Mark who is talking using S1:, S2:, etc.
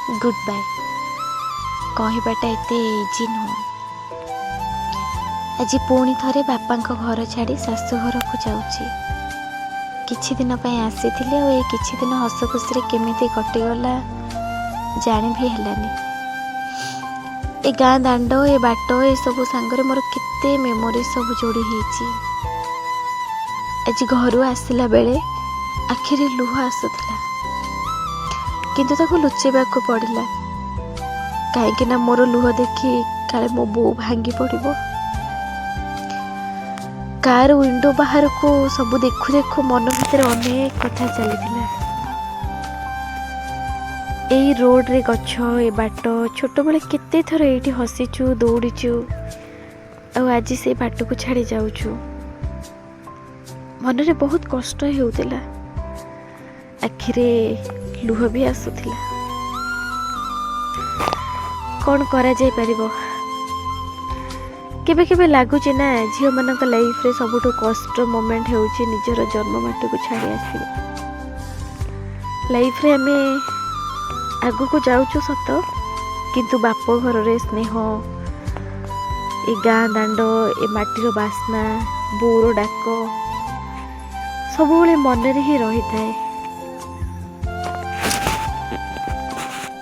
S1: Good bye କହିବାଟା ଏତେ easy ନୁହଁ। ଆଜି ପୁଣି ଥରେ ବାପାଙ୍କ ଘର ଛାଡ଼ି ଶାଶୁଘରକୁ ଯାଉଛି। କିଛି ଦିନ ପାଇଁ ଆସିଥିଲି, ଆଉ ଏ କିଛି ଦିନ ହସ ଖୁସିରେ କେମିତି କଟିଗଲା ଜାଣି ବି ହେଲାନି। ଏ ଗାଁ ଦାଣ୍ଡ, ଏ ବାଟ, ଏସବୁ ସାଙ୍ଗରେ ମୋର କେତେ ମେମୋରି ସବୁ ଯୋଡ଼ି ହେଇଛି। ଆଜି ଘରୁ ଆସିଲା ବେଳେ ଆଖିରେ ଲୁହ ଆସୁଥିଲା, କିନ୍ତୁ ତାକୁ ଲୁଚେଇବାକୁ ପଡ଼ିଲା, କାହିଁକି ନା ମୋର ଲୁହ ଦେଖି କାଳେ ମୋ ବୋଉ ଭାଙ୍ଗି ପଡ଼ିବ। କାର ୱିଣ୍ଡୋ ବାହାରକୁ ସବୁ ଦେଖୁ ଦେଖୁ ମନ ଭିତରେ ଅନେକ କଥା ଚାଲିଥିଲା। ଏଇ ରୋଡ଼ରେ ଗଛ, ଏ ବାଟ, ଛୋଟବେଳେ କେତେ ଥର ଏଇଠି ହସିଛୁ, ଦୌଡ଼ିଛୁ, ଆଉ ଆଜି ସେଇ ବାଟକୁ ଛାଡ଼ି ଯାଉଛୁ। ମନରେ ବହୁତ କଷ୍ଟ ହେଉଥିଲା, ଆଖିରେ ଲୁହ ବି ଆସୁଥିଲା। କ'ଣ କରାଯାଇପାରିବ? କେବେ କେବେ ଲାଗୁଛି ନା, ଝିଅମାନଙ୍କ ଲାଇଫରେ ସବୁଠୁ କଷ୍ଟ ମୋମେଣ୍ଟ ହେଉଛି ନିଜର ଜନ୍ମ ମାଟିକୁ ଛାଡ଼ି ଆସିବା। ଲାଇଫରେ ଆମେ ଆଗକୁ ଯାଉଛୁ ସତ, କିନ୍ତୁ ବାପ ଘରରେ ସ୍ନେହ, ଏ ଗାଁ ଦାଣ୍ଡ, ଏ ମାଟିର ବାସ୍ନା, ବୋଉର ଡାକ ସବୁବେଳେ ମନରେ ହିଁ ରହିଥାଏ।